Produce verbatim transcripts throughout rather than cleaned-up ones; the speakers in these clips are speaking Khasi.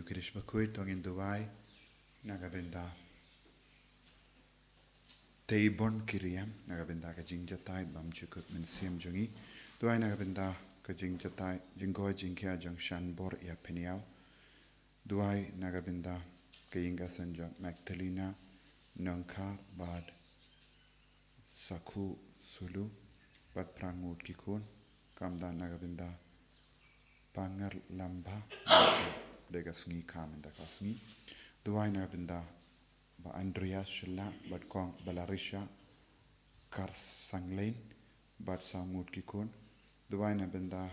Kyrpad bakhuid, to ngin duwai na ka bynta tei bun ki riam, na ka bynta ka jingjatai bymjukut mynsiem jong ngi. Duwai na ka bynta ka jingjatai, jingkoit jingkhiah jong Shanbor ïa Pynïaw. Duwai na ka bynta ka ïing ka sem jong Magdalena Nongkhar bad Sakhu Sulu bad phra ngut ki khun, khamtam na ka bynta Pangar Lamba, dei ka sngi, ka mynta ka sngi. Duwai na ka bynta Bah Andreas Shylla bad Kong Balarisha Karsanglein bad saw ngut ki khun. Duwai na ka bynta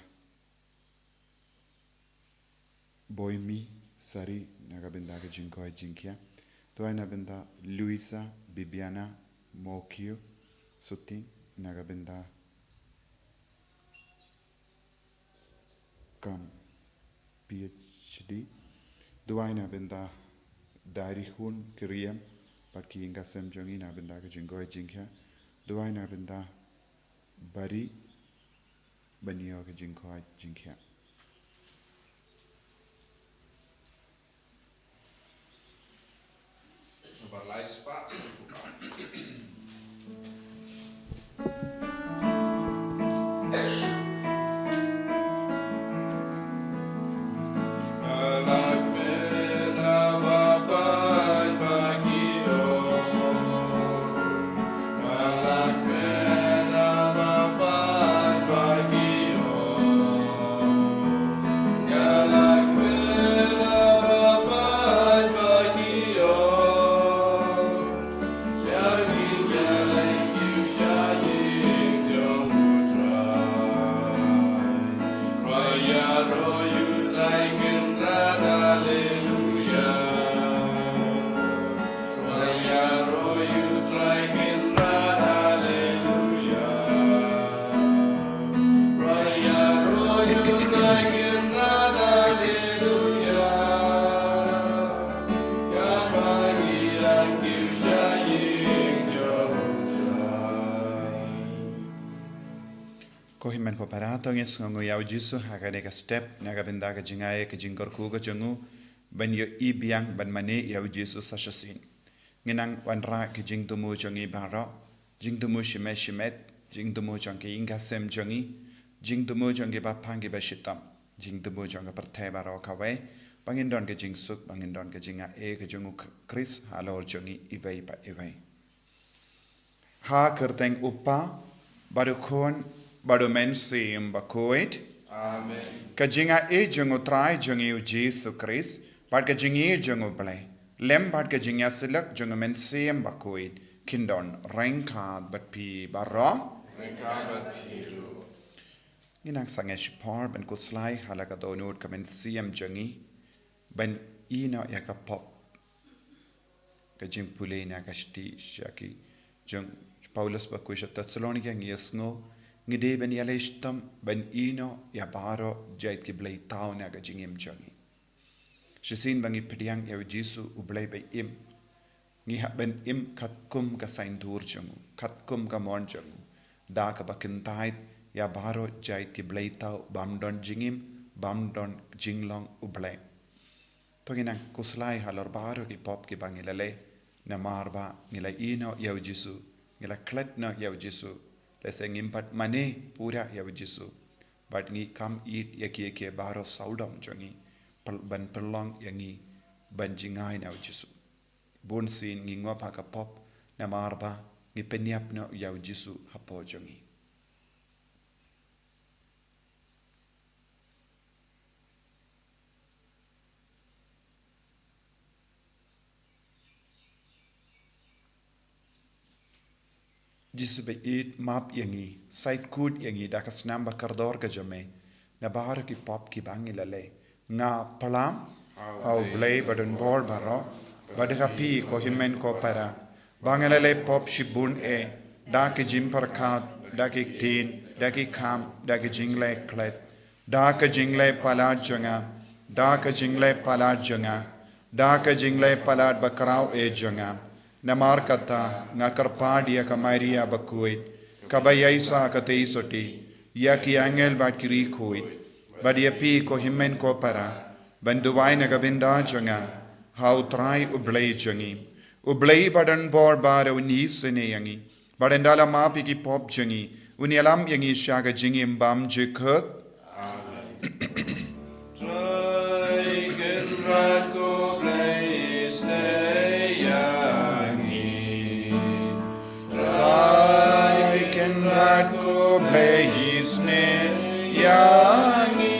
Boimi Sari, na ka bynta ka jingkoit jingkhiah. Duwai na ka bynta Luisa Bibiana Mokio Suting, na ka bynta kam PhD. Duwai na ka bynta Dari Hun Kiriam bad ki ïing ka sem jong ngi, na ka bynta ka jingkoit jingkhiah. Duwai na ka bynta Bari ban ïoh ka jingkoit jingkhiah. Number lai spah. Ko hynmen ko para, to ngin sngewnguh ïa u Jisu ha kane ka step, na ka bynta ka jingai, ka jingkyrkhu ka jong u, ban ïohi biang, ban mane ïa u Jisu sa shisien. Ngin nang wanrah ka jingthmu jong ngi baroh, jingthmu shimet shimet, jingthmu jong ka ïing ka sem jong ngi, jingthmu jong ki ba pang ki ba shitom, jingthmu jong ka pyrthei baroh kawei, ba ngin don ka jingsuk, ba ngin don ka jingai ka jong u Khrist halor jong ngi iwei pa iwei. Ha kyrteng u Kpa, bad u Khun, bad u Mynsiem Bakhuid. Amen. Ka jingai jong u Trai jong ngi u Jisu Khrist, bad ka jingïeit jong u Blei, lem bad ka jingïasyllok jong u Mynsiem Bakhuid, kin don ryngkat bad phi baroh. Ryngkat bad phi ruh. Ngin nang sangeh shipor ban khuslai ha la ka dohnud ka mynsiem jong ngi, ban ïehnoh ïa ka pop. Ka jingpule na ka shithi sha ki jong Paulus bakhuid sha Thessalonika, ngi ïohsngew, ngi dei ban ïaleh shitom, ban ïehnoh ïa baroh jait ki blei thaw na ka jingim jong ngi. Shisien ba ngi pdiang ïa u Jisu u Blei ba im, ngi hap ban im katkum ka saiñdur jong u, katkum ka mon jong u, da kaba kyntait ïa baroh jait ki blei thaw bym don jingim, bym don jinglong u Blei. To ngin nang khuslai halor baroh ki pop kiba ngi la leh, namar ba ngi la ïehnoh ïa u Jisu, ngi la klet noh ïa u Jisu, lehse ngim pat mane pura ïa u Jisu. Bad ngi kam ïeit ïa kiei kiei baroh sawdong jong ngi, pyn-, ban pynlong ïa ngi ban jingai na u Jisu. Bun sien ngi ngop ha ka pop, namar ba ngi pynïap noh ïa u Jisu hapoh jong ngi. Jisu ba ïeit, map ïa ngi, sait kut ïa ngi da ka snam ba kordor ka jong me, na baroh ki pop kiba ngi la leh. Nga pynlong ha u Blei badonbor baroh, bad ha phi ko hynmen ko para, ba nga la leh pop shibun eh, da ki jingpyrkhat, da ki ktien, da ki kam, da ki jingleh klet, da ka jingleh palat jong nga, da ka jingleh palat jong nga, da ka jingleh palat bakhraw eh jong nga. Namar kata nga kyrpad ïa ka Maria bakhuid, kaba ïaishah katei sotti, ïa ki angel bad ki riewkhuid, bad ïa phi ko hynmen ko para, Ban duwai na ka bynta jong nga ha U Trai U Blei jong ngi. U Blei ba don bor ba un isynei ïa ngi, ba un da la map ïa ki pop jong ngi, un ïalam ïa ngi sha ka jingim bymjukut. Amen. Trai Kynrad ko Blei isynei ïa ngi. Trai Kynrad ko Blei isynei ïa ngi.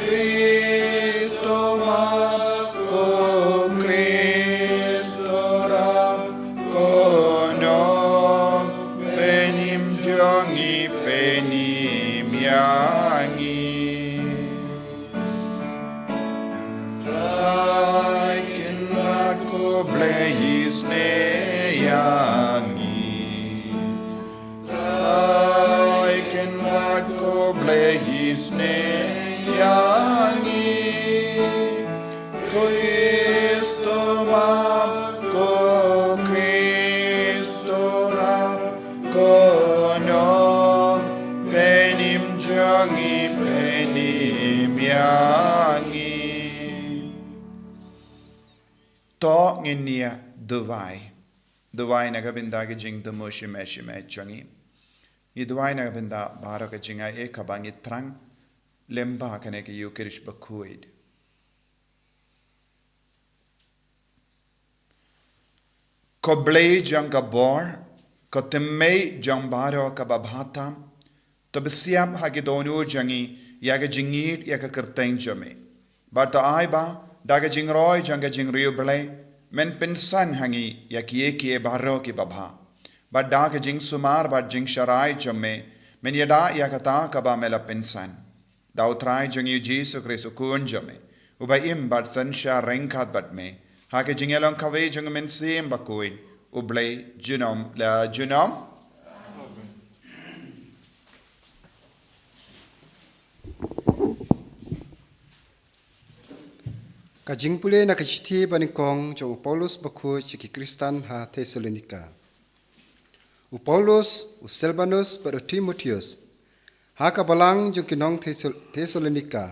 Khristo map, ko Khristo rap, ko nong pynim jong ngi pynim ïa ngi. Trai Kynrad ko Blei isynei ïa ngi. Trai Kynrad ko Blei isynei ïa ngi. Khristo map, ko Khristo rap, ko nong pynim jong ngi pynim ïa ngi. To ngin ïa duwai. Duwai na ka bynta ka jingthmu shimet shimet jong ngi. Ngi duwai na ka bynta baroh ka jingai ei kaba ngi thrang lyngba kane ka Eucharist bakhuid. Ko Blei jong ka bor, ko tymmen jong baroh kaba bha tam, to pynsiap ha ki dohnud jong ngi ïa ka jingïeit ïa ka kyrteng jong me. Bad to ai ba da ka jingroi jong ka jingriewblei, men pynsan ha ngi ïa kiei kiei baroh kiba bha. Bad da ka jingsumar bad jingsharai jong me, men ïada ïa kata kaba me la pynsan. Da U Trai jong ngi U Jisu Khrist U Khun jong me, uba im bad synshar ryngkat bad me ha ka jingïalong kawei jong U Mynsiem Bakhuid, U Blei junom la junom. Ka jingpule na ka shithi banyngkong jong u Paulus bakhuid sha ki Khristan ha Thessalonika. U Paulus, u Silvanus bad u Timotheus, ha ka balang jong ki nong Thessal-, Thessalonika,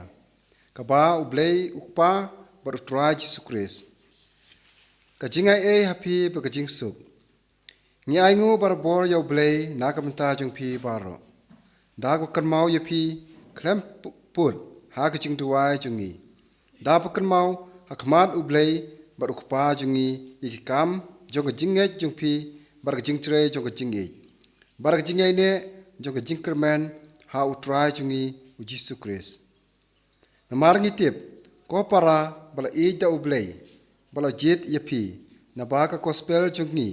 kaba U Blei U Kpa bad U Trai Jisu Khrist. Ka jingai ei ha phi bad ka jingsuk. Ngi ainguh barabor ïa U Blei na ka bynta jong phi baroh, da kaba kynmaw ïa phi khlem pu-, pud ha ka jingduwai jong ngi. Da kaba kynmaw ha khmat U Blei bad U Kpa jong ngi ïa ki kam jong ka jingngeit jong phi bad ka jingtrei jong ka jingïeit bad ka jingïaineh jong ka jingkyrmen ha U Trai jong ngi U Jisu Khrist. Namar ngi tip, ko para ba la ïeit da U Blei, ba la jied ïa phi, naba ka gospel jong ngi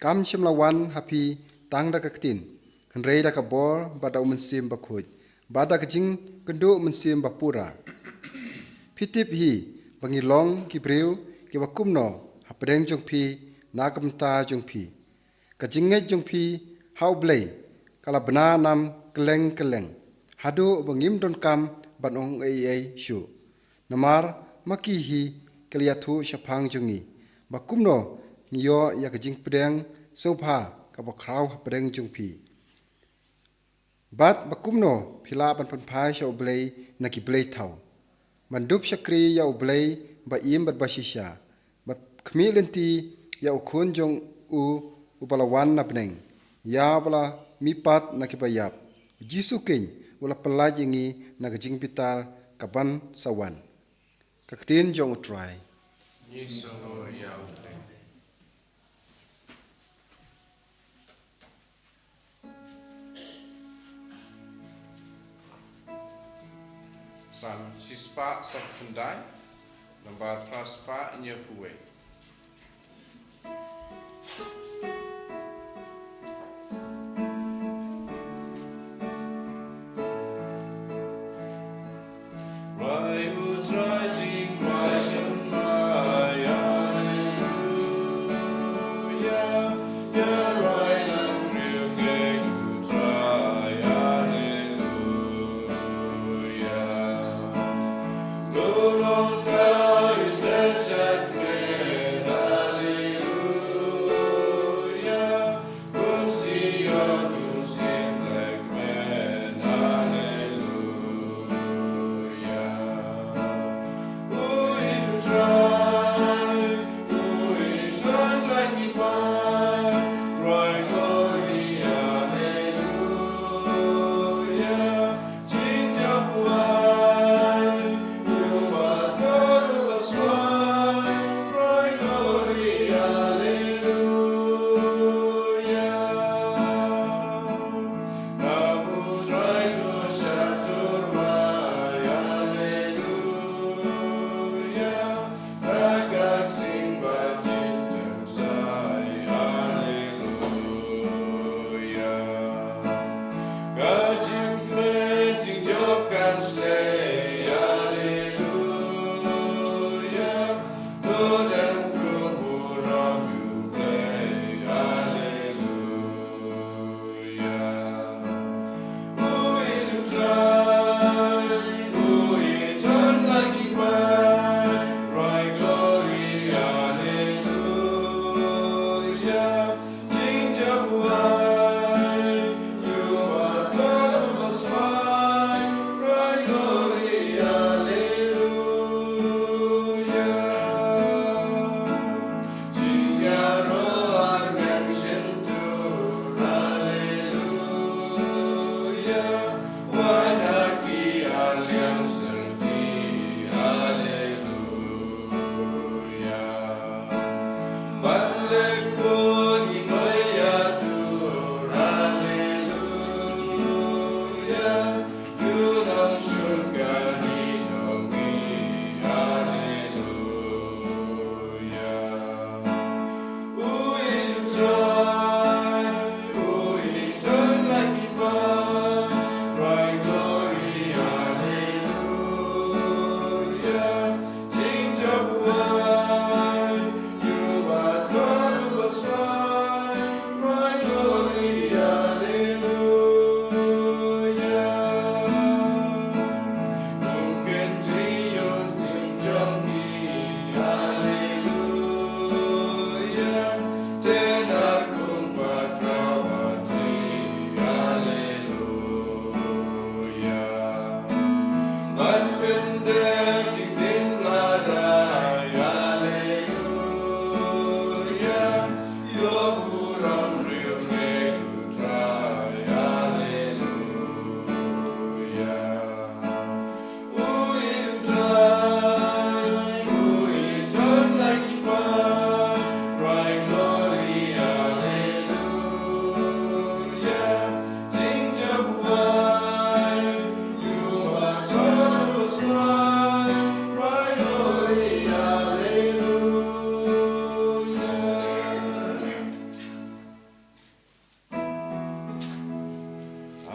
kam shym la wan ha phi tang da ka ktien, hynrei da ka bor bad da U Mynsiem Bakhuid bad da ka jingkynduh mynsiem ba pura. Phi tip hi ba ngi long ki briew kiba kumno hapdeng jong phi na ka bynta jong phi. Ka jingngeit jong phi ha U Blei ka la bna nam kylleng kylleng, haduh ba ngim donkam ban ong ei ei shuh. Namar ma ki hi ki la ïathuh shaphang jong ngi ba kumno ngi ïoh ïa ka jingpdiang sngewbha kaba khraw hapdeng jong phi. Bad ba kumno phi lah ban pynphai sha U Blei na ki blei thaw, ban dup shakri ïa U Blei ba im bad ba shisha, bad khmih lynti ïa U Khun jong u uba la wan na bneng, ïa uba la mihpat na kiba ïap, U Jisu Khrist, u la pyllait ïa ngi na ka jingbitar kaban sa wan. Ka ktien jong U Trai. Ngi sngew ïa U Blei. Salm shispah saphew khyndai, nambar phra spah hynñiewphew wei.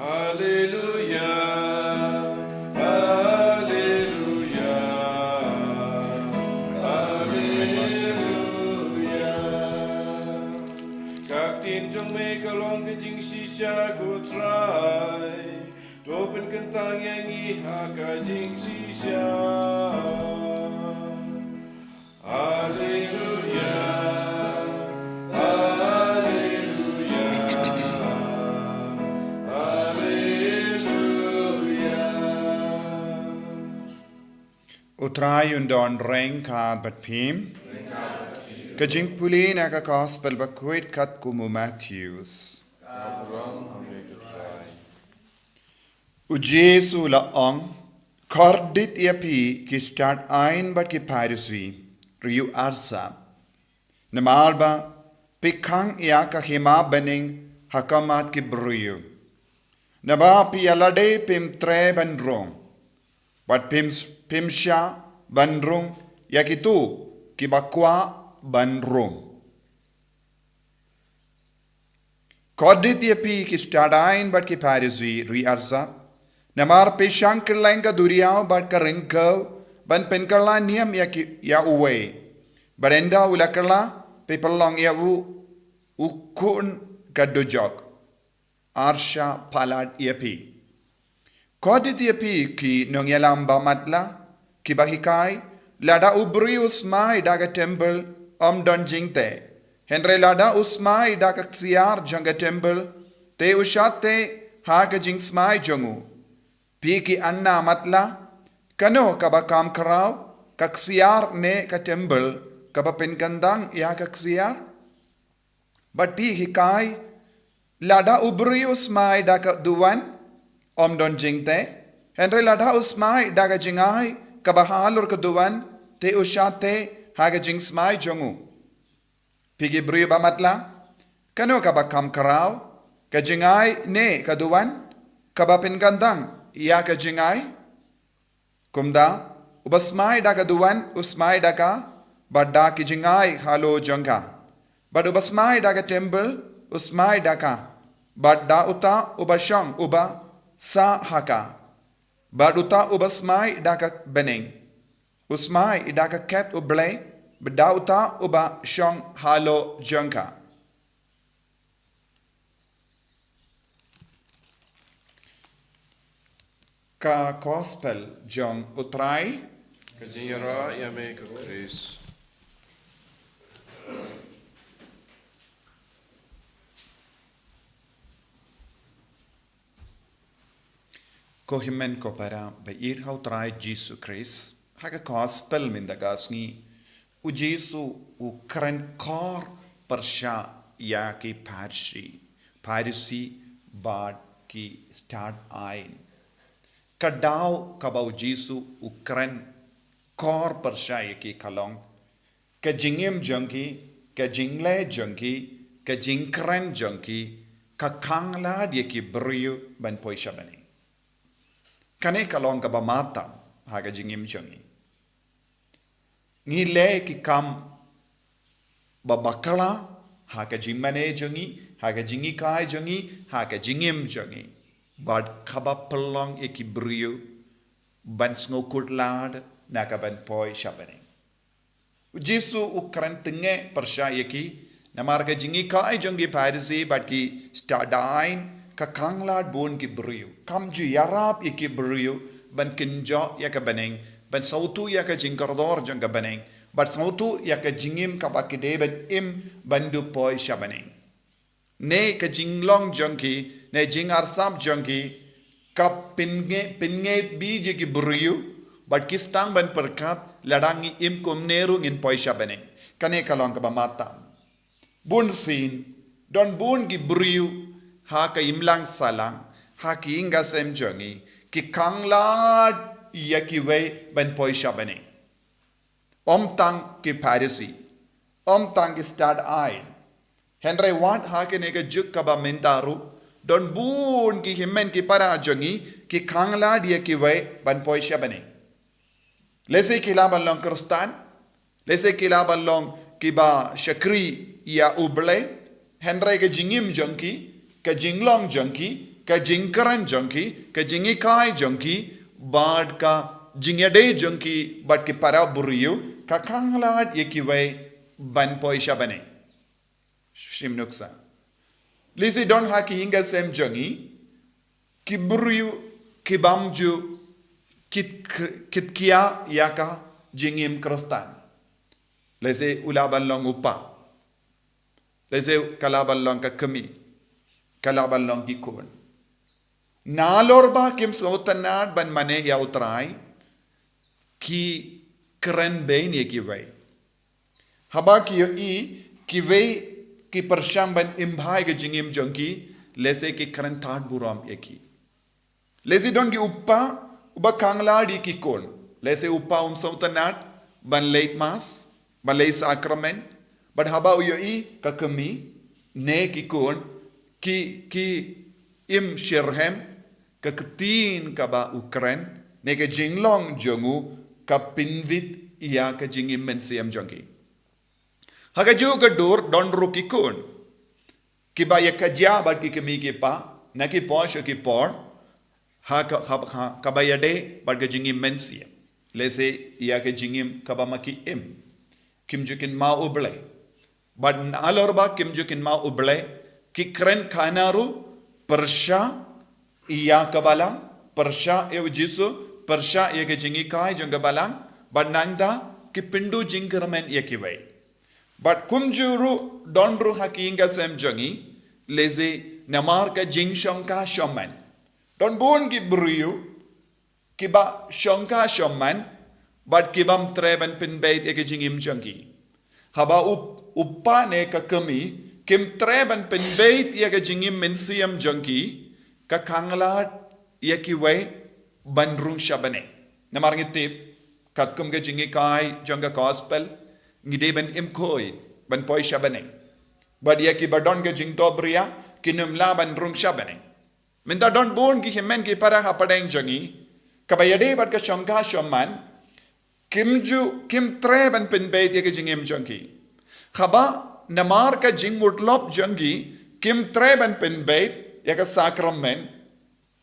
Alleluia, alleluia, alleluia. Ka ktien jong me ka long ka jingshisha, ko Trai. To pynkyntang ïa ngi ha ka jingshisha. Alleluia, alleluia, alleluia. U Trai un don ryngkat bad phim. Ka jingpule na ka Gospel bakhuid katkum u Mathaios. U Jisu u la ong, kordit ïa phi ki stad aiñ bad ki Pharisi, riew arsap. Namar ba phi khang ïa ka hima bneng ha khmat ki briew. Naba phi ïa lade phim treh ban rung, bad phim, phim shah ban rung ïa kito kiba kwah ban rung. Kordit ïa phi ki stad aiñ bad ki Pharisi, riew arsap. Namar phi shang kylleng ka duriaw bad ka ryngkew ban pynkylla niam ïa ki, ïa uwei. Bad ynda u la kylla, phi pynlong ïa u u khun ka dujok. Arsap palat ïa phi. Kordit ïa phi ki nongïalam ba matlah, kiba hikai, lada u briew u smai da ka templ, ym don jingteh. Hynrei lada u smai da ka ksiar jong ka templ, te u shah teh ha ka jingsmai jong u. Phi ki anna matlah, kano kaba kham khraw, ka ksiar ne ka templ, kaba pynkyntang ïa ka ksiar? Bad phi hikai, lada u briew u smai da ka duwan, ym don jingteh, hynrei lada u smai da ka jingai kaba halor ka duwan, te u shah teh ha ka jingsmai jong u. Phi ki briew ba matlah, kano kaba kham khraw, ka jingai ne ka duwan kaba pynkyndang ïa ka jingai? Kumta, uba smai da ka duwan u smai da ka, bad da ki jingai halor jong ka. Bad uba smai da ka templ u smai da ka, bad da uta uba shong uba sah ha ka. Bad uta uba smai da ka bneng u smai da ka khet U Blei, bad da uta uba shong halor jong ka. Ka Gospel jong U Trai. Ka jingïarap ïa me ko Khrist. Ko hynmen ko para ba ïeit ha U Trai Jisu Khrist, ha ka Gospel mynta ka sngi, U Jisu u kren khor pyrshah ïa ki Pharisi, Pharisi bad ki stad aiñ. Ka daw kaba U Jisu u kren khor pyrshah ïa ki ka long ka jingim jong ki, ka jingleh jong ki, ka jingkren jong ki, ka khanglad ïa ki briew ban poi sha bneng. Kane ka long kaba matam ha ka jingim jong ngi. Ngi leh ki kam ba bakla ha ka jingmane jong ngi, ha ka jinghikai jong ngi, ha ka jingim jong ngi. Bad kaba pynlong ïa ki briew ban sngewkhuslai na ka ban poi sha bneng. U Jisu u kren tynge pyrshah ïa ki, namar ka jinghikai jong ki Pharisi bad ki stad aiñ ka khanglad bun ki briew. Kam ju ïarap ïa ki briew ban kynjoh ïa ka bneng, ban sngewthuh ïa ka jingkordor jong ka bneng, ban sngewthuh ïa ka jingim kaba ki dei ban im ban dup poi sha bneng. Ne ka jinglong jong ki, ne jingarsap jong ki, ka pynge-, pynngeit bha ïa ki briew, bad ki sdang ban pyrkhat, lada ngi im kumne ruh ngin poi sha bneng. Kane ka long kaba matam. Bunsien, don bun ki briew, ha ka imlang sahlang, ha ki ïing ka sem jong ngi, ki khanglad ïa kiwei ban poi sha bneng. Ym tang ki Pharisi, ym tang ki stad aiñ. Hynrei wat ha kane ka juk kaba mynta ruh, don bun ki hynmen ki para jong ngi, ki khanglad ïa kiwei ban poi sha bneng. Lehse ki lah ban long Khristan, lehse ki lah ban long kiba shakri ïa U Blei, hynrei ka jingim jong ki, ka jinglong jong ki, ka jingkren jong ki, ka jinghikai jong ki, bad ka jingïadei jong ki, bad ki para briew, ka khanglad ïa kiwei ban poi sha bneng. Shim nuksa. Lehse don ha ki ïing ka sem jong ngi, ki briew, ki bym ju, kit, kit khia ïa ka jingim Khristan. Lehse u lah ban long u pa. Lehse ka lah ban long ka kmie, ka lah ban long ki khun. Nalor ba kim sngewtynnad ban mane ïa U Trai, ki kren beiñ ïa kiwei. Haba ki ïohi, kiwei ki pyrshang ban im bha ïa ka jingim jong ki, lehse ki kren tad burom ïa ki. Lehse don ki u pa, uba khanglad ïa ki khun. Lehse u pa um sngewtynnad ban leit mass, ban leit sakramen, bad haba u ïohi ka kmie, ne ki khun, ki, ki im shitrhem, ka ktien kaba u kren, ne ka jinglong jong u, ka pynwit ïa ka jingim mynsiem jong ki. Ha kajuh ka dur, don ruh ki khun. Kiba ïa ka jia bad ki kmie ki pa, na ki por sha ki por, ha ka, ha, ha, kaba ïadei bad ka jingim mynsiem. Lehse ïa ka jingim kaba ma ki im. Kim ju kynmaw U Blei. Bad nalor ba kim ju kynmaw U Blei, ki kren khana ruh, pyrshah ïa ka balang, pyrshah ïa U Jisu, pyrshah ïa ka jinghikai jong ka balang, bad nangta ki pynduh jingkyrmen ïa kiwei. Bad kumjuh ruh don ruh ha ki ïing ka sem jong ngi, lehse namar ka jingshongkha shongman. Don bun ki briew, kiba shongkha shongman, bad ki bym treh ban pynbeit ïa ka jingim jong ki. Haba u, u pa ne ka kmie, kim treh ban pynbeit ïa ka jingim mynsiem jong ki, ka khanglad ïa kiwei ban rung sha bneng. Namar ngi tip, katkum ka jinghikai jong ka gospel, ngi dei ban im khuid ban poi sha bneng. Bad ïa kiba don ka jingdohbria, kin ym lah ban rung sha bneng. Mynta don bun ki hynmen ki para hapdeng jong ngi, kaba ïadei bad ka shongkha shongman, kim ju, kim treh ban pynbeit ïa ka jingim jong ki. Haba namar ka jingmutlop jong ki, kim treh ban pynbeit ïa ka sakramen,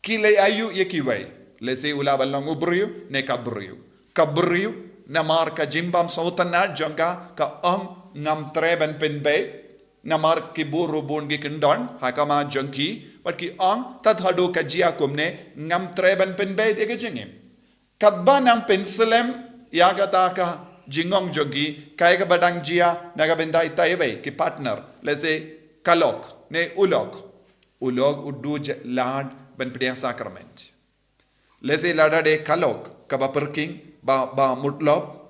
ki leh aïu ïa kiwei? Lehse u lah ban long u briew ne ka briew. Ka briew, namar ka jingbymsngewtynnad jong ka, ka ong ngam treh ban pynbeit. Namar ki bun ruh bun ki kyndon ha khmat jong ki, bad ki ong tad haduh ka jia kumne, ngam treh ban pynbeit ïa ka jingim. Katba nang pynslem ïa kata ka jingong jong ki, kaei kaba dang jia na ka bynta itai iwei, ki partner, lehse ka lok ne u lok. U lok u duh lad ban pdiang sakramen. Lehse lada dei ka lok kaba pyrkhing, ba, ba mutlop,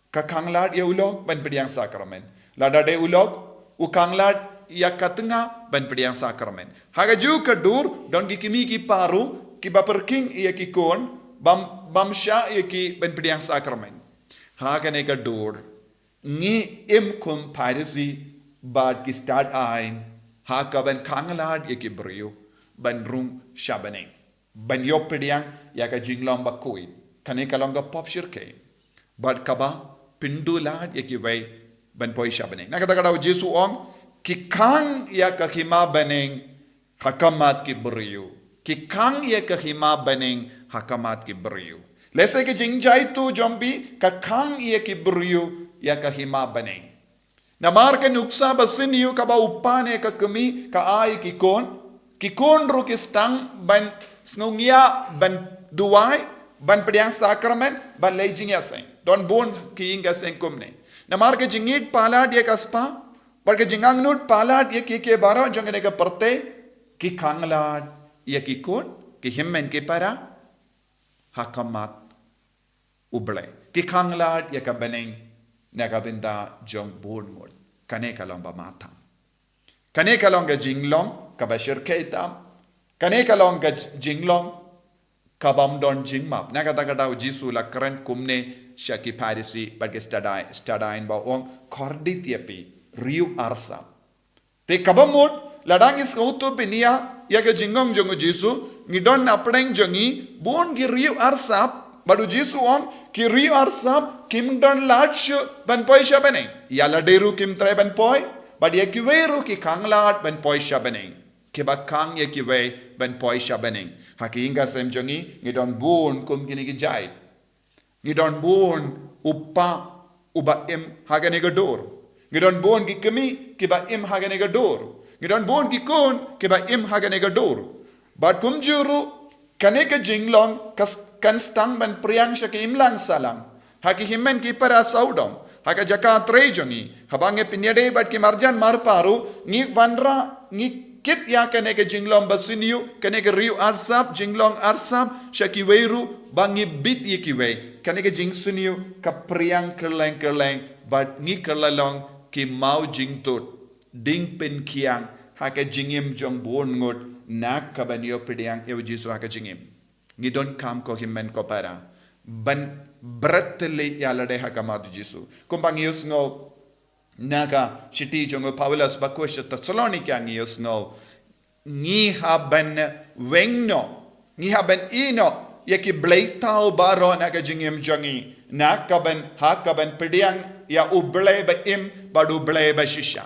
ka khanglad ïa u lok ban pdiang sakramen. Lada dei u lok, u khanglad ïa ka tnga ban pdiang sakramen. Ha kajuh ka dur, don ki kmie ki para ruh, kiba pyrkhing ïa ki khun, bym, bym shah ïa ki ban pdiang sakramen. Ha kane ka dur, ngi im kum Pharisi bad ki stad aiñ, ha kaban khanglad ïa ki briew ban rung sha bneng, ban ïoh pdiang ïa ka jinglong bakhuid. Kane ka long ka pop shyrkhei. Bad kaba pynduh lad ïa kiwei ban poi sha bneng. Na kata ka daw Jisu u ong, ki khang ïa ka hima bneng ha khmat ki briew. Ki khang ïa ka hima bneng ha khmat ki briew. Lehse ka jingjaituh jong phi ka khang ïa ki briew ïa ka hima bneng. Namar ka nuksa basniew kaba u kpa ne ka kmie ka ai ki khun, ki khun ruh ki sdang ban sngewngiah, ban duwai, ban pdiang sakramen, ban leit jingïaseng. Don bun ki ïing ka seng kumne. Namar ka jingïeit palat ïa ka spah, bad ka jingangnud palat ïa ki, ki baroh jong kane ka pyrthei, ki khanglad ïa ki khun, ki hynmen ki para ha khmat U Blei. Ki khanglad ïa ka bneng na ka bynta jong bun ngut. Kane ka long ba mathang. Kane ka long ka jinglong kaba shyrkhei tam. Kane ka long ka jinglong kabym don jingmap. Na kata ka daw Jisu u la kren kumne sha ki Pharisi bad ki stad aiñ, stad aiñ ba u ong, khordit ïa phi, riew arsap. Te kaba mut, lada ngi sngewthuh bniah ïa ka jingong jong u Jisu, ngi don na pdeng jong ngi bun ki riew arsap, bad u Jisu u ong, ki riew arsap kim don lad shuh ban poi sha bneng. Ïa lade ruh kim treh ban poi, bad ïa kiwei ruh ki khanglad ban poi sha bneng. Kiba khang ïa kiwei ban poi sha bneng. Ha ki ïing ka sem jong ngi, ngi don bun kum kine ki jait. Ngi don bun u kpa uba im ha kane ka dur. Ngi don bun ki kmie kiba im ha kane ka dur. Ngi don bun ki khun kiba im ha kane ka dur. Bad kumjuh ruh, kane ka jinglong ka s-, kan sdang ban phriang sha ka imlang sahlang. Ha ki hynmen ki para sawdong, ha ka jaka trei jong ngi, haba ngi pynïadei bad ki marjan marpa ruh, ngi wanrah, ngi kit ïa kane ka jinglong basniew, kane ka riew arsap, jinglong arsap sha kiwei ruh, ba ngi bit ïa kiwei. Kane ka jingsniew ka phriang kylleng kylleng, bad ngi kylla long ki maw jingtut, ding pynkhiang ha ka jingim jong bun ngut, na kaban ïoh pdiang ïa u Jisu ha ka jingim. Ngi donkam ko hynmen ko para ban bret leh ïa lade ha khmat u Jisu. Kumba ngi ïohsngew na ka shithi jong u Paulus ba khuid sha Thessalonika, ngi ïohsngew, ngi hap ban weng noh, ngi hap ban ïeh noh ïa ki blei thaw baroh na ka jingim jong ngi, na kaban, ha kaban pdiang ïa U Blei ba im bad U Blei ba shisha.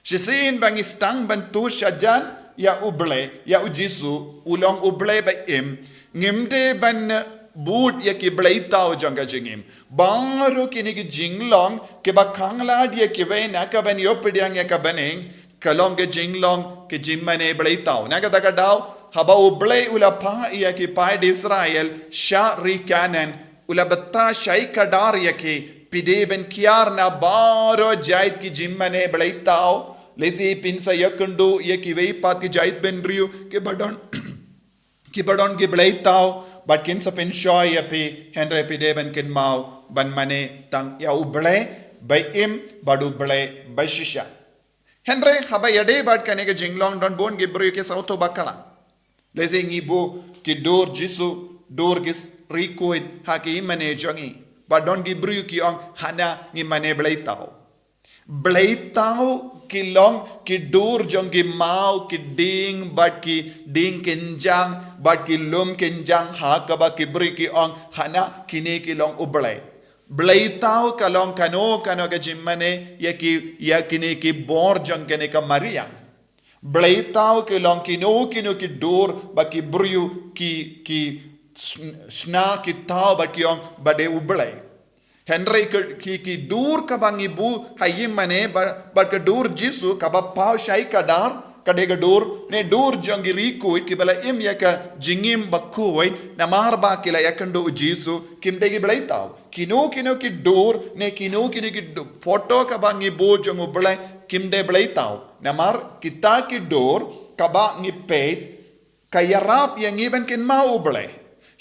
Shisien ba ngi sdang ban tuh shajan ïa U Blei, ïa u Jisu, u long U Blei ba im, ngim dei ban bud ïa ki blei thaw jong ka jingim. Baroh kine ki jinglong kiba khanglad ïa kiwei na kaban ïoh pdiang ïa ka bneng, ka long ka jinglong ka jingmane blei thaw. Na kata ka daw, haba U Blei u la phah ïa ki paid Israel sha ri Kanaan, u la batai shai kdar ïa ki, phi dei ban kiar na baroh jait ki jingmane blei thaw. Lehse phin sa ïakynduh ïa kiwei pat ki jait bynriew kiba don, kiba don ki blei thaw, bad kin sa pynshoi ïa phi, hynrei phi dei ban kynmaw ban mane tang ïa U Blei ba im bad U Blei ba shisha. Hynrei haba ïadei bad kane ka jinglong, don bun ki briew ki sawtu bakla. Lehse ngi buh ki dur Jisu, dur ki riewkhuid ha ki mane jong ngi. Bad don ki briew ki ong, hana ngi mane bleitaw. Bleitaw ki long ki dur jong ki maw, ki dieng, bad ki dieng kynjang, bad ki lum kynjang, ha kaba ki briew ki ong, hana kine ki long u blei. Bleitaw ka long kano kano ka jingmane ïa ki, ïa kine ki bor jong kane ka mariang. Bleitaw ki long kino kino ki dur ba ki briew ki, ki sn-, shna ki thaw bad ki ong ba dei u blei. Hynrei ki, ki, ki dur kaba ngi buh ha ïing mane bad, bad ka dur Jisu kaba paw shai khadar, ka dei ka dur, ne dur jong ki riewkhuid kiba la im ïa ka jingim bakhuid, namar ba ki la ïakynduh u Jisu, kim dei ki bleitaw. Kino kino ki dur, ne kino kino ki du-, photo kaba ngi buh jong u blei, kim dei bleitaw. Namar kita ki dur kaba ngi peit, ka ïarap ïa ngi ban kynmaw u blei.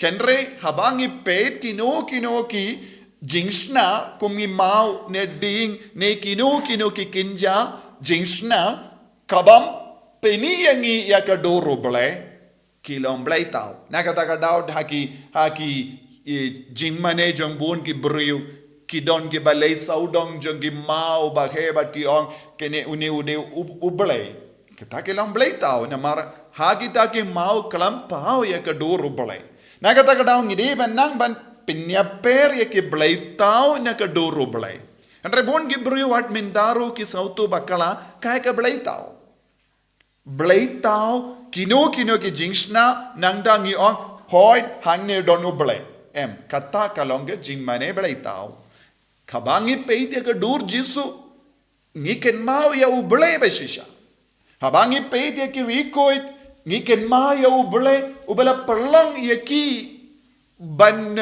Hynrei haba ngi peit kino kino ki jingshna, kum ngi maw, ne dieng, ne kino kino ki kynja jingshna, kabym pyni ïa ngi ïa ka dur u blei, ki long bleitaw. Na kata ka daw ha ki, ha ki, eh, jingmane jong bun ki briew, ki don kiba leh sawdong jong ki maw ba heh bad ki ong, kane une u dei u, u blei. Kita ki long bleitaw, namar ha kita ki maw khlem paw ïa ka dur u blei. Na kata ka daw ngi dei ban nang ban pynïapher ïa ki bleitaw na ka dur u blei. Hynrei bun ki briew wat mynta ruh ki sawtu bakla, kaei ka bleitaw. Bleitaw, kino kino ki jingshna, nangta ngi ong, hooid, hangne don u blei. Em, kata ka long ka jingmane bleitaw. Haba ngi peit ïa ka dur Jisu, ngi kynmaw ïa u blei ba shisha. Haba ngi peit ïa ki riewkhuid, ngi kynmaw ïa u blei, uba la pynlong ïa ki ban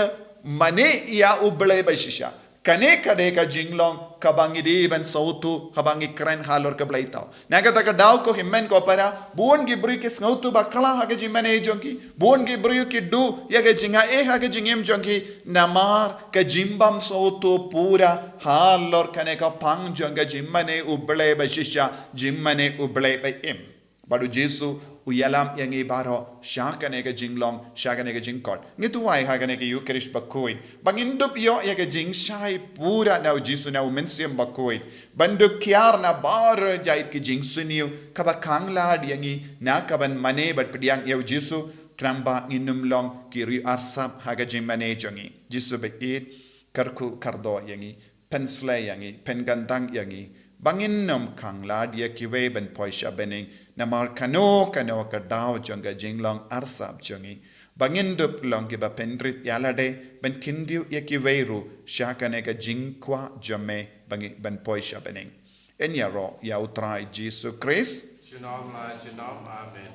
mane ïa u blei ba shisha. Kane ka dei ka jinglong kaba ngi dei ban sawtu, haba ngi kren halor ka bleitaw. Na kata ka daw ko hynmen ko para, bun ki briew ki sngewtu bakla ha ka jingmane jong ki, bun ki briew ki duh ïa ka jingaiei ha ka jingim jong ki, namar ka jingbym sawtu pura halor kane ka pang jong ka jingmane u blei ba shisha, jingmane u blei ba im. Bad u Jisu u ïalam ïa ngi baroh sha kane ka jinglong, sha kane ka jingkhot. Ngi duwai ha kane ka Ïukharist bakhuid ba ngin dup ïoh ïa ka jingshai pura na u Jisu, na u Mynsiem Bakhuid, ban dup kiar na baroh jait ki jingsniew kaba khanglad ïa ngi na ka ban mane bad pdiang ïa u Jisu, khnang ba ngin ym long ki riew arsap ha ka jingmane jong ngi. Jisu ba ïeit, kyrkhu kyrdoh ïa ngi, pynsleh ïa ngi, pynkyntang ïa ngi, ba ngin ym khanglad ïa kiwei ban poi sha bneng namar kano kano ka daw jong ka jinglong arsap jong ngi, ba ngin dup long kiba pynrit ïa lade ban kyntiew ïa kiwei ruh sha kane ka jingkwah jong me ba ngi ban poi sha bneng. Yn ïaroh ïa u Trai Jisu Khrist. Junom la junom. Amen.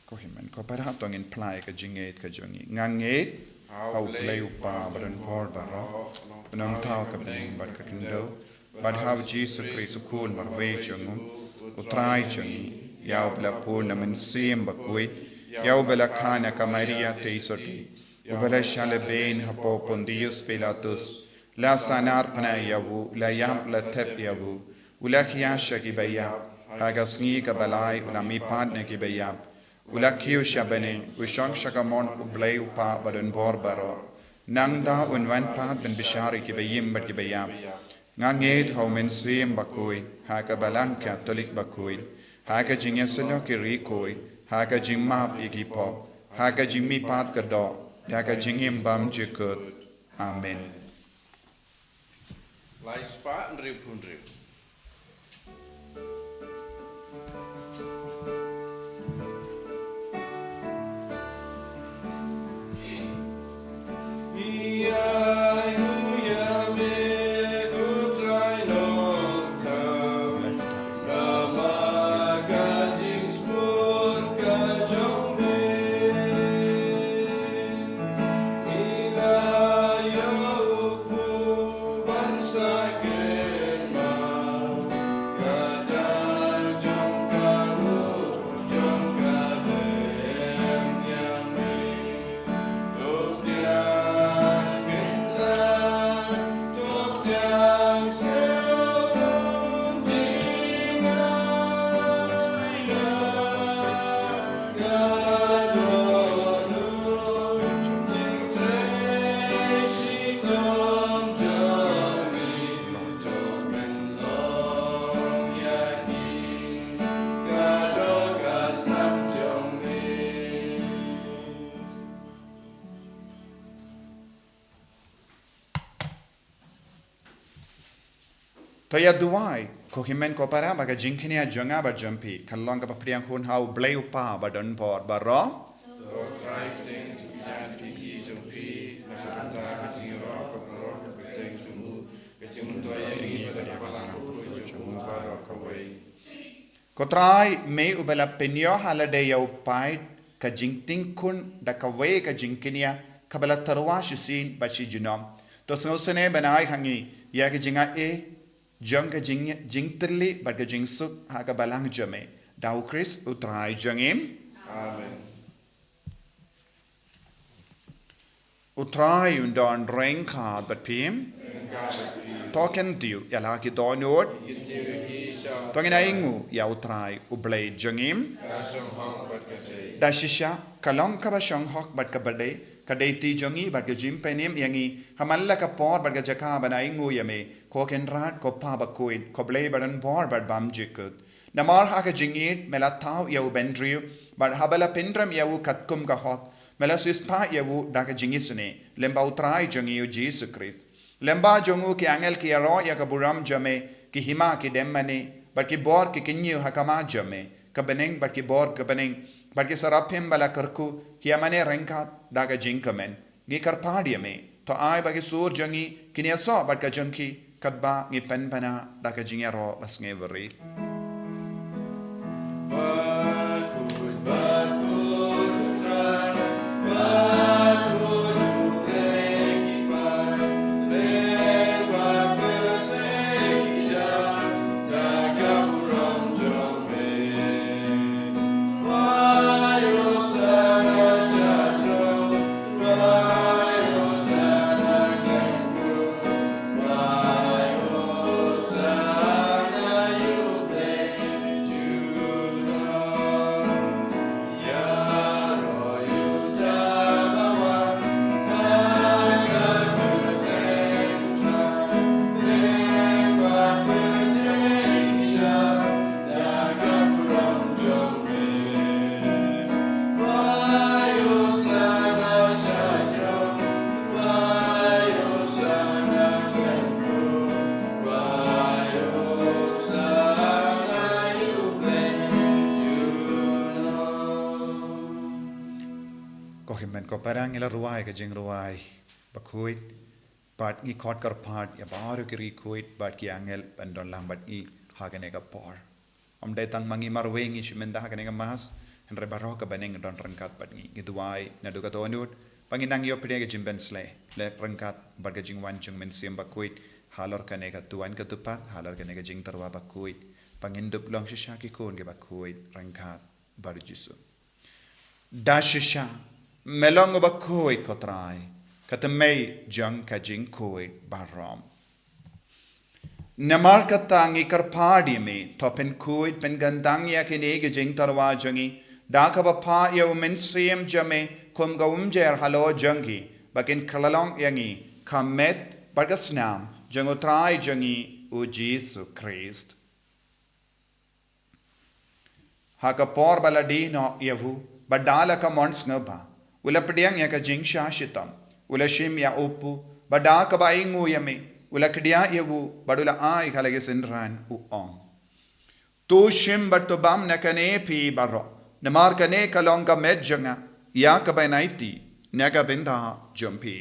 Ko hynmen ko para, to ngin phla ïa ka jingngeit ka jong ngi. Nga ngeit ha u Blei u Kpa badonbor baroh, u nongthaw ka bneng bad ka khyndew, bad ha u Jisu Khrist u Khun marwei jong u, u Trai jong ngi, ïa uba la pun na Mynsiem Bakhuid, ïa uba la kha na ka Maria Theisotti, uba la shah lehbeiñ hapoh Pontius Pilatus, la sahnarphna ïa u, la ïap, la thep ïa u, u la khia sha kiba ïap, ha ka sngi kaba lai u la mihpat na kiba ïap, u la kiew sha bneng, u shong sha kamon u Blei u Kpa badonbor baroh. Nangta un wan pat ban bishar ïa kiba im bad kiba ïap. Nga ngeit ha u Mynsiem Bakhuid, ha ka Balang Katholik bakhuid, ha ka jingïasyllok ki riewkhuid, ha ka jingmap ïa ki pop, ha ka jingmihpat ka doh, ha ka jingim bymjukut. Amen. Lai spah hynriewphew hynriew. To ïa duwai, ko hynmen ko para, ba ka jingkñia jong nga bad jong phi kan long kaba pdiang hun ha U Blei U Kpa badonbor baroh. Ko Trai, me uba la pynïoh ha lade ïa u paid ka jingtingkun da kawei ka jingkñia kaba la tyrwa shisien bad shi junom. To sngewsynei ban ai ha ngi ïa ka jingaiei jong ka jing, jingtylli bad ka jingsuk ha ka balang jong me. Da U Khrist U Trai jong ngi. Amen. U Trai un don ryngkat bad phi. To kyntiew ïa la ki dohnud. To ngin ainguh ïa U Trai U Blei jong ngi. Da shisha, ka long kaba shong hok bad kaba dei, ka dei ti jong ngi bad ka jingpynim ïa ngi ha man la ka por bad ka jaka ban ainguh ïa me, ko Kynrad, ko Kpa bakhuid, ko Blei badonbor bad bymjukut. Namar ha ka jingïeit me la thaw ïa u bynriew, bad haba la pynrem ïa u katkum ka hok, me la siewspah ïa u da ka jingisynei, lyngba U Trai jong ngi U Jisu Khrist. Lyngba jong u ki angel ki ïaroh ïa ka burom jong me, ki hima ki dem mane, bad ki bor ki kyñiew ha khmat jong me, ka bneng bad ki bor ka bneng, bad ki saraphim ba la kyrkhu, ki ïa mane ryngkat da ka jingkmen. Ngi kyrpad ïa me, to ai ba ki sur jong ngi kin ïasoh bad ka jong ki, katba ngi pynbna da ka jingïaroh basngewrit. Ko hynmen ko para, ngi la rwai ka jingrwai bakhuid, bad ngi khot kyrpad ïa baroh ki riewkhuid bad ki angel ban don lang bad ngi ha kane ka por. Ym dei tang ma ngi marwei ngi shu mynta ha kane ka Mass, hynrei baroh ka bneng don ryngkat bad ngi. Ngi duwai naduh ka dohnud ba ngin nang ïoh pdiang ka jingpynsleh ryngkat bad ka jingwan jong U Mynsiem Bakhuid halor kane ka duwan ka dewpat, halor kane ka jingtyrwa bakhuid, ba ngin dup long shisha ki khun kiba khuid ryngkat bad U Jisu. Da shisha me long uba khuid, ko Trai, ka tymmen jong ka jingkhuid baroh. Namar kata ngi kyrpad ïa me, to pynkhuid pynkyntang ïa kine ki jingtyrwa jong ngi da kaba phah ïa U Mynsiem jong me kum ka umjer halor jong ki, ba kin kylla long ïa ngi ka met bad ka snam jong U Trai jong ngi U Jisu Khrist. Ha ka por ba la die noh ïa u, bad da la ka mon sngewbha, u la pdiang ïa ka jingshah shitom, u la shim ïa u kpu, bad da kaba ainguh ïa me, u la kdiah ïa u, bad u la ai ha la ki synran, u ong: To shim bad to bam na kane phi baroh, namar kane ka long ka met jong nga, ïa kaba ngi aiti na ka bynta jong phi.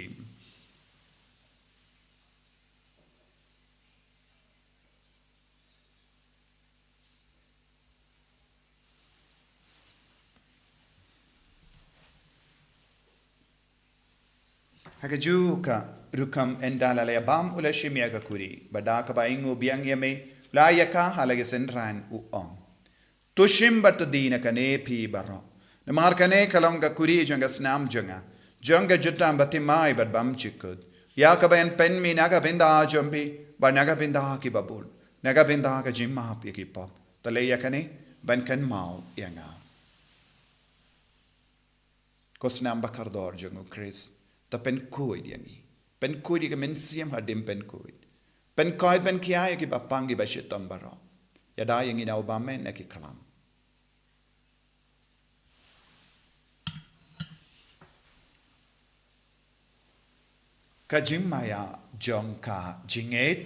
Ha kajuh ka rukom, ynda la ïa bam, u la shim ïa ka kuri, bad da kaba ainguh biang ïa me, u la ai ïa ka ha la ki synran, u ong: To shim bad to die na kane phi baroh, namar kane ka long ka kuri jong ka snam jong nga, jong ka jutang bathymmai bad bymjukut, ïa kaba yn pynmih na ka bynta jong phi bad na ka bynta kiba bun, na ka bynta ka jingmap ïa ki pop. To leh ïa kane ban kynmaw ïa nga. Ko snam bakordor jong U Khrist, to pynkhuid ïa ngi. Pynkhuid ïa ka mynsiem hadien pynkhuid. Pynkhuid, pynkhia ïa kiba pang, kiba shitom baroh. Ïada ïa ngi na u bymman na ki khlam. Ka jingmaïa jong ka jingngeit.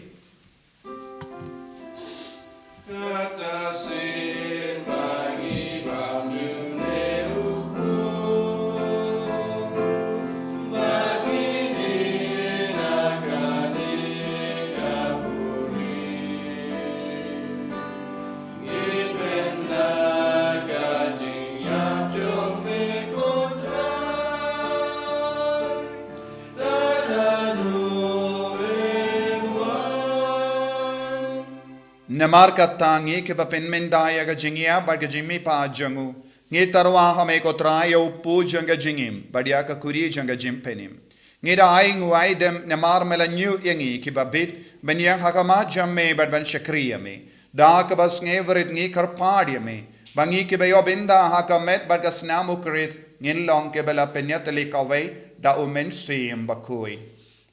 Namar kata ngi kiba pynmynda ïa ka jingïap bad ka jingmihpat jong u, ngi tyrwa ha me ko Trai ïa u pud jong ka jingim bad ïa ka kuri jong ka jingpynim. Ngi da ai nguai dem namar me la ñiuh ïa ngi kiba bit ban ïeng ha khmat jong me bad ban shakri ïa me. Da kaba sngewrit ngi kyrpad ïa me ba ngi kiba ïoh bynda ha ka met bad ka snam u Khrist ngin long kiba la pynïatylli kawei da u Mynsiem Bakhuid.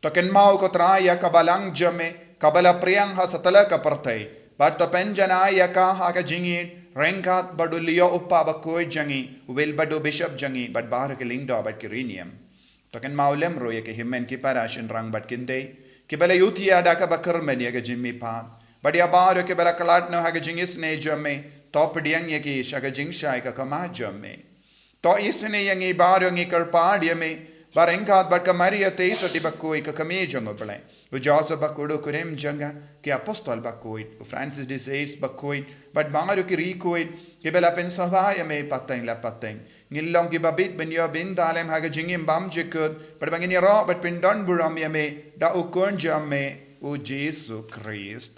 To kynmaw ko Trai ïa ka balang jong me kaba la phriang ha satlak ka pyrthei, bad to pynjanai ïa ka ha ka jingïeit ryngkat bad u Leo u Pap Bakhuid jong ngi, u Will bad u Bishop jong ngi bad baroh ki lyngdoh bad ki riewniam. To kynmaw lem ruh ïa ki hynmen ki para shynrang bad ki kynthei kiba la ïutia da kaba kyrmen ïa ka jingmihpat, bad ïa baroh kiba la khlad noh ha ka jingisynei jong me, to pdiang ïa ki sha ka jingshai ka khmat jong me. To isynei ïa ngi baroh, ngi kyrpad ïa me ba ryngkat bad ka Maria Theisotti Bakhuid ka kmie jong u Blei, u Joseph Bakhuid u kurim jong ka, ki apostol bakhuid, u Francis de Sales Bakhuid bad baroh ki riewkhuid kiba la pynsngewbha ïa me pateng la pateng, ngin long kiba bit ban ïoh bynta lem ha ka jingim bymjukut, bad ba ngin ïaroh bad pyndonburom ïa me da u Khun jong me u Jisu Khrist.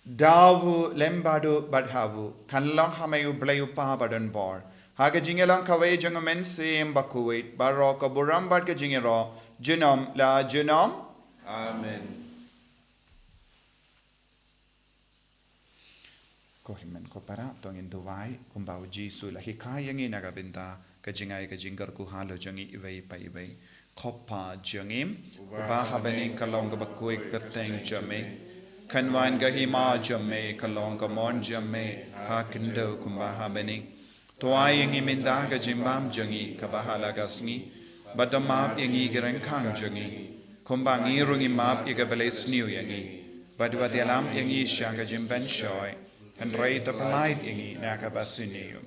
Da u, lem bad u bad ha u, kan long ha me u Blei u Kpa badonbor, ha ka jingïalang kawei jong u Mynsiem Bakhuid, baroh ka burom bad ka jingïaroh junom la junom. Amen. Ko hynmen ko para, to ngin duwai kumba u Jisu u la hikai ïa ngi na ka bynta ka jingai ka jingkyrkhu halor jong ngi iwei pa iwei. Ko Kpa jong ngi uba ha bneng, ka long kaba khuid ka kyrteng jong me. Kan wan ka hima jong me, ka long ka mon jong me ha khyndew kumba ha bneng. To ai ïa ngi mynta ka jingbam jong ngi kaba ha la ka sngi, bad to map ïa ngi ki ryngkang jong ngi, kumba ngi ruh ngi map ïa kiba leh sniew ïa ngi. Bad wat ïalam ïa ngi sha ka jingpynshoi, hynrei to pyllait ïa ngi na kaba sniew.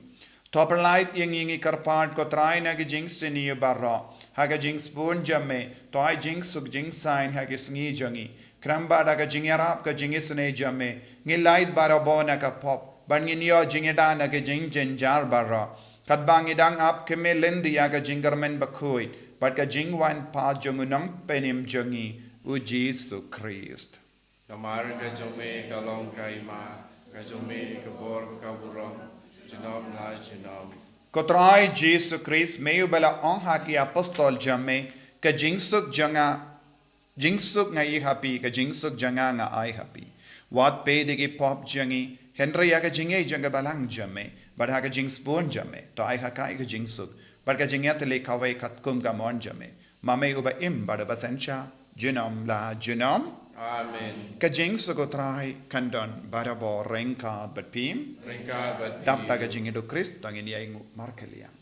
To pyllait ïa ngi, ngi kyrpad ko Trai, na ka jingsniew baroh, ha ka jingsbun jong me to ai jingsuk jingsaiñ ha ki sngi jong ngi. Khnang ba da ka jingïarap ka jingisynei jong me, ngin lait barabor na ka pop, bad ngin ïoh jingïada na ka jingjynjar baroh, katba ngi dang ap khmih lynti ïa ka jingkyrmen bakhuid bad ka jingwan pat jong u Nongpynim jong ngi, u Jisu Khrist. Namar ka jong me ka long ka hima, ka jong me ka bor, ka burom, junom la junom. Ko Trai Jisu Khrist, me uba la ong ha ki apostol jong me, ka jingsuk jong nga, jingsuk nga ai ha phi, ka jingsuk jong nga nga ai ha phi. Wat peit ïa ki pop jong ngi, hynrei ïa ka jingïeit jong ka balang jong me, bad ha ka jingsbun jong me to ai ha ka ka jingsuk bad ka jingïatylli kawei katkum ka mon jong me. Ma me uba im bad uba synshar junom la junom. Amen. Ka jingsuk u Trai kan don barabor ryngkat bad phi. Ryngkat bad phi. Dap da ka jingïeit u Khrist to ngin ïainguh markylliang.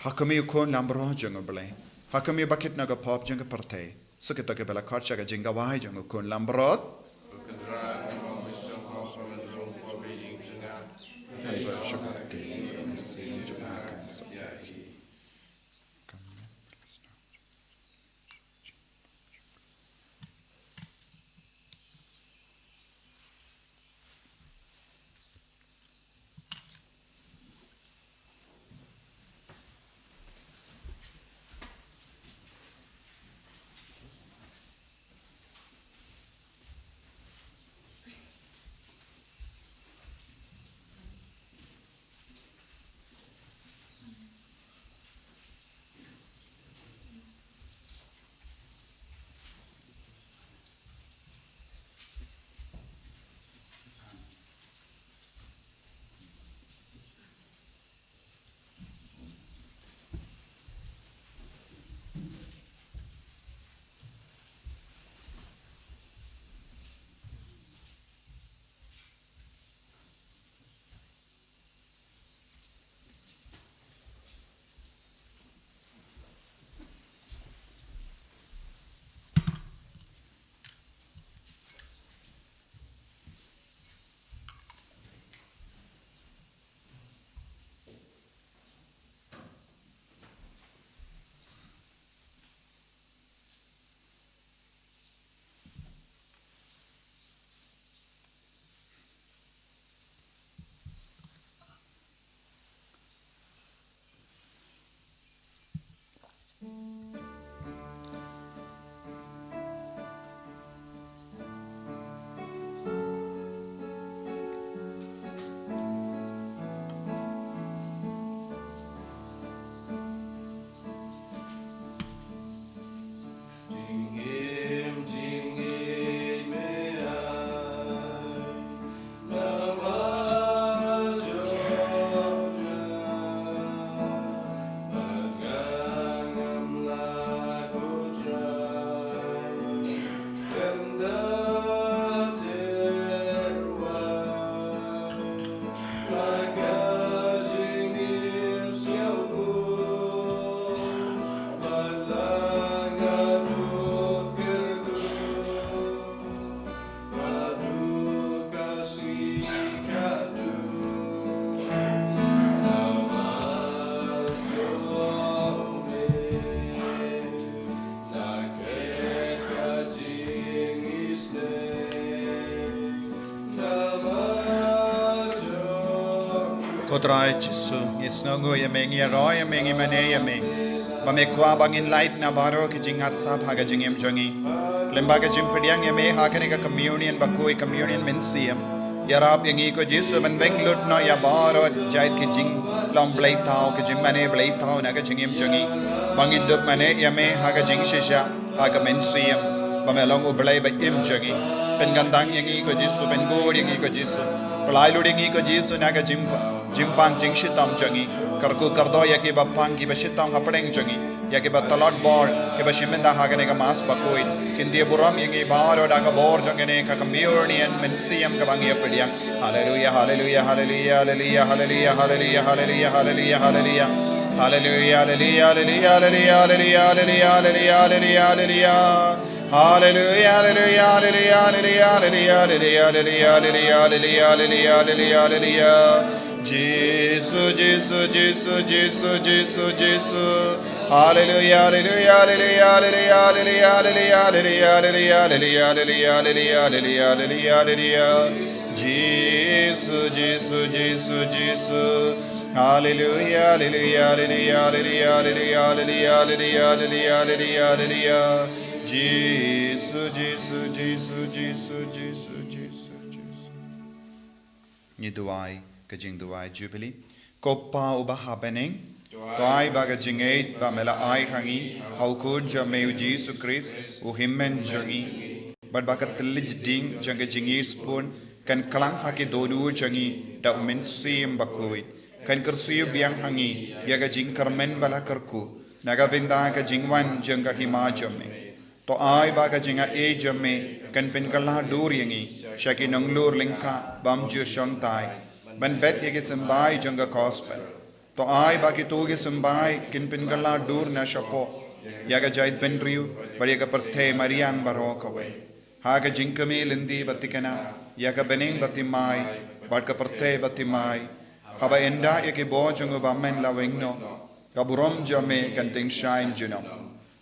Ha khmih u Khun Lamro jong u Blei, ha khmih u Bakit na ka pop jong ka pyrthei, suk ïa to kiba la khot sha ka jingkawei jong u Khun Lamro. Trai Jisu, ngi sngewnguh ïa me, ngi ïaroh ïa me, ngi mane ïa me. Ba me kwah ba ngin lait na baroh ki jingngeit sap ha ka jingim jong ngi. Lyngba ka jingpdiang ïa me ha kane ka communion bakhuid, communion mynsiem. Ïarap ïa ngi ko Jisu ban weng lut noh ïa baroh jait ki jinglong bleithaw, ki jingmane bleithaw na ka jingim jong ngi. Ba ngin dup mane ïa me ha ka jingshisha, ha ka mynsiem, ba me long U Blei ba im jong ngi. Pynkyndang ïa ngi ko Jisu, pyngur ïa ngi ko Jisu. Pynlait lut ïa ngi ko Jisu na ka jingpa-, jingpang jingshitom jong ngi. Kyrkhu kyrdoh ïa kiba pang, kiba shitom hapdeng jong ngi. Ïa kiba tlot bor, kiba shim bynta ha kane ka Mass bakhuid. Kyntiew burom ïa ngi baroh da ka bor jong kane ka communion mynsiem kaba ngi ïa pdiang. Haleluia, haleluia, haleluia, haleluia, haleluia, haleluia, haleluia, haleluia, haleluia. Haleluia, haleluia, haleluia, haleluia, haleluia, haleluia, haleluia, haleluia. Haleluia, haleluia, haleluia, haleluia, haleluia, haleluia, haleluia, haleluia, haleluia, haleluia, haleluia. Jisu, Jisu, Jisu, Jisu, Jisu, Jisu. Haleluia, haleluia, haleluia, haleluia, haleluia, haleluia, haleluia, haleluia, haleluia, haleluia, haleluia, haleluia. Jisu, Jisu, Jisu, Jisu. Haleluia, haleluia, haleluia, haleluia, haleluia, haleluia, haleluia, haleluia, haleluia. Jisu, Jisu, Jisu, Jisu, Jisu, Jisu, Jisu. Ngi duwai ka jingduwai Jubilee. Ko Pa uba ha bneng, to ai ba ka jingngeit ba me la ai ha ngi ha u Khun jong me u Jisu Khrist, u Hynmen jong ngi, bad ba ka thylliej ding jong ka jingïeit sbun kan klang ha ki dohnud jong ngi da u Mynsiem Bakhuid, kan kyrsiew biang ha ngi ïa ka jingkyrmen ba la kyrkhu na ka bynta ka jingwan jong ka Hima jong me. To ai ba ka jingaiei jong me kan pynkylla dur ïa ngi sha ki nonglor lyngkha bym ju shongthait, ban bet ïa ki symbai jong ka Gospel. To ai ba kito ki symbai kin pynkylla dur na shapoh ïa ka jaitbynriew bad ïa ka pyrthei mariang baroh kawei. Ha ka jingkmie lynti ba thikna ïa ka bneng ba thymmai bad ka pyrthei ba thymmai, haba ynda ïa ki bor jong u Bymman la weng noh, ka burom jong me kan tyngshaiñ junom.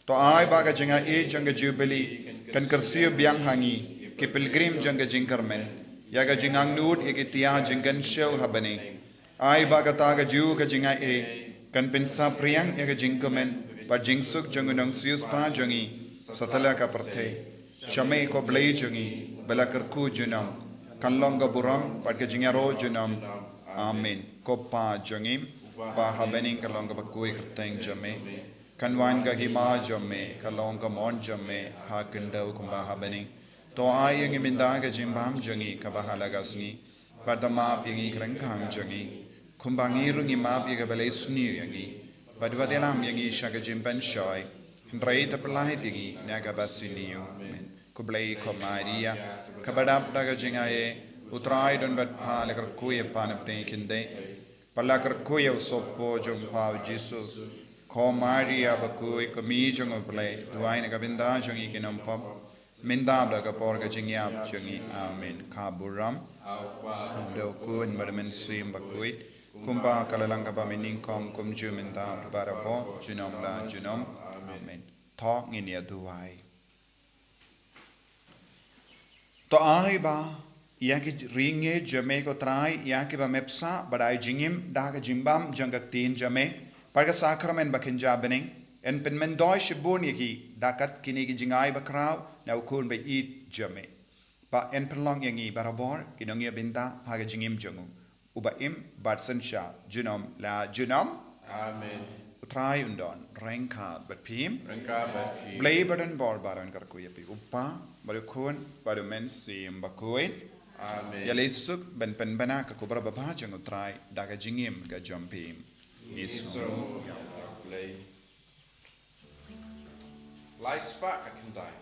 To ai ba ka jingaiei jong ka Jubilee kan kyrsiew biang ha ngi, ki pilgrim jong ka jingkyrmen, ïa ka jingangnud ïa ki tiar jingkynshew ha bneng. Ai ba kata kajuh ka jingaiei kan pynsaphriang ïa ka jingkmen bad jingsuk jong u nongsiewspah jong ngi satlak ka pyrthei. Sha me ko Blei jong ngi, ba la kyrkhu junom, kan long ka burom bad ka jingïaroh junom. Amen. Ko Pa jong ngi, ba ha bneng, kan long kaba khuid ka kyrteng jong me. Kan wan ka Hima jong me, kan long ka mon jong me ha khyndew kumba ha bneng. To ai ïa ngi mynta ka jingbam jong ngi kaba ha la ka sngi. Bad to map ïa ngi ki ryngkang jong ngi, kumba ngi ruh ngi map ïa kiba leh sniew ïa ngi. Bad wat ïalam ïa ngi sha ka jingpynshoi, hynrei to pyllait ïa ngi na kaba sniew. Amen. Khublei ko Maria, kaba dap da ka jingaiei, U Trai u don bad pha. La kyrkhu ïa pha na pdeng ki khyndai, bad la kyrkhu ïa u sohpop jong pha u Jisu. Ko Maria bakhuid, ko Kmie jong U Blei, duwai na ka bynta jong ngi ki nongpop, mynta bad ha ka por ka jingïap jong ngi. Amen. Ka burom u Khun bad u Mynsiem Bakhuid, kumba ka la long kaba mynnyngkong, kumjuh mynta bad barabor, junom la junom. Amen. To ngin ïa duwai. To ai ba ïa ki ri ngeit jong me ko Trai, ïa kiba me pynshah bad ai jingim da ka jingbam jong ka Ktien jong me bad ka Sakramen ba kynja bneng, yn pynmyntoi shibun ïa ki da kat kine ki jingai bakhraw na u Khun ba ïeit jong me. Ba yn pynlong ïa ngi barabor ki nongïabynta ha ka jingim jong u, uba im bad synshar junom la junom. Amen. U Trai un don ryngkat bad phi. Ryngkat bad phi. Blei ba don bor baroh un kyrkhu ïa phi, u Kpa bad u Khun bad u Mynsiem Bakhuid. Amen. Ïa leit suk ban pynbna ka khubor babha jong u Trai da ka jingim ka jong phi. Ngi sngewnguh ïa u Blei. Lai spah khatkhyndai.